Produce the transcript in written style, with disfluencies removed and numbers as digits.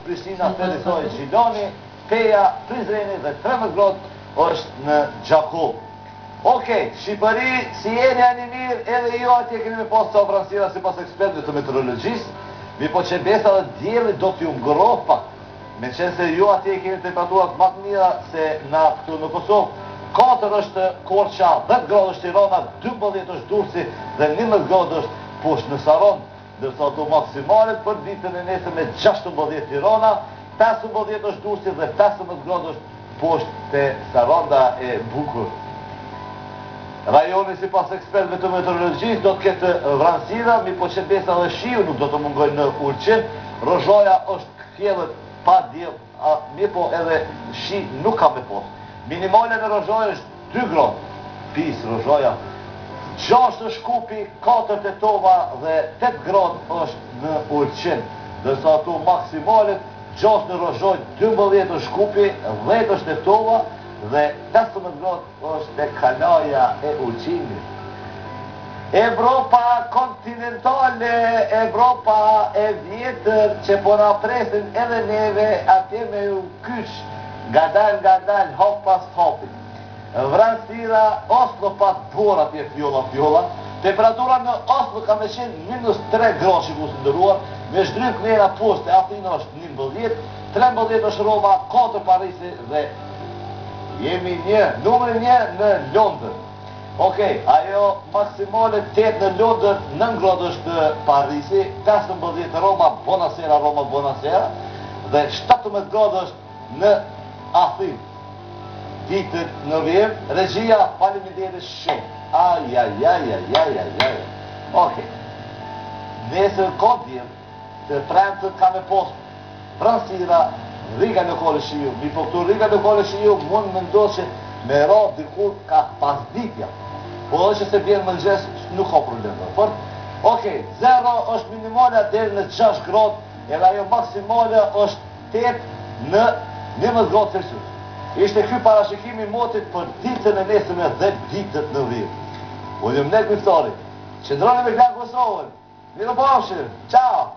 është Prishtina, Ferizaj, Gjilani, Peja, Prizreni dhe 13 gradë është në Gjakovë. Okej, Shqipëri, si jeni a jeni mirë, edhe ju atje keni me pas ca vranësira sipas ekspertëve të meteorologjisë, mirëpo qe besa dhe dielli do t'ju ngrohë pak, meqenëse ju atje i keni temperaturat ma të mira se na këtu në Kosovë, 4 është Korça, 10 gradë është Tirana, 12 është Durrësi dhe 11 gradë është poshtë në Sarandë, ndërsa ato maksimalet për ditën e nesërme 16 Tirana, 15 është Durrësi dhe 15 gradë është Poshtë te Saranda e bukur. Rajoni sipas ekspertëve të meteorologjisë do të ketë vranësira, mirëpo qe besa dhe shiu nuk do të mungojë në Ulqin. Rozhaja është kthjellët pa diell, mirëpo edhe shi nuk ka me pas. Minimale në Rozhajë është 2 gradë, pis Rozhaja, 6 është Shkupi, 4 Tetova dhe 8 gradë është në Ulqin. Ndërsa ato maksimalet 6 në Rozhajë, 12 është Shkupi, 10 është Tetova dhe 15 gradë është te Kalaja e Ulqinit. Evropa kontinentale, Evropa e vjetër që po na presin edhe neve atje me u kyç ngadal ngadal hap pas hapi. Vranësira, Oslo pak borë atje fjolla fjolla, temperatura në Oslo ka me qenë minus 3 gradë shikues të nderuar, me zhdryp kënena poshtë te Athina është 11, 13 është Roma, 4 Parisi dhe jemi një, numri një në Londër. Okej, ajo maksimale 8 në Londër, 9 gradë është Parisi, 15 Roma, buonasera Roma, buonasera, dhe 17 gradë është në Athinë. Ditët në vijim, regjia, faleminderit shumë. Aj, aj, aj, aj, aj, aj, aj. Okej. Nesër ka diell, të premten ka me pos vranësira, riga lokale shiu, mirëpo këto riga lokale shiu mund me ndodhë që me ra dikur ka pasditja. Po edhe që se bjen mëngjes, nuk ka problem. Por, okej, zero është minimalja deri në 6 gradë, edhe ajo maksimale është 8 në 11 gradë Celsius. Ishte ky parashikimi i motit për ditën e nesërme dhe ditët në vijim. Unë jam Nek Miftari. Qëndroni me Klan Kosovën. Mirupafshim. Ciao.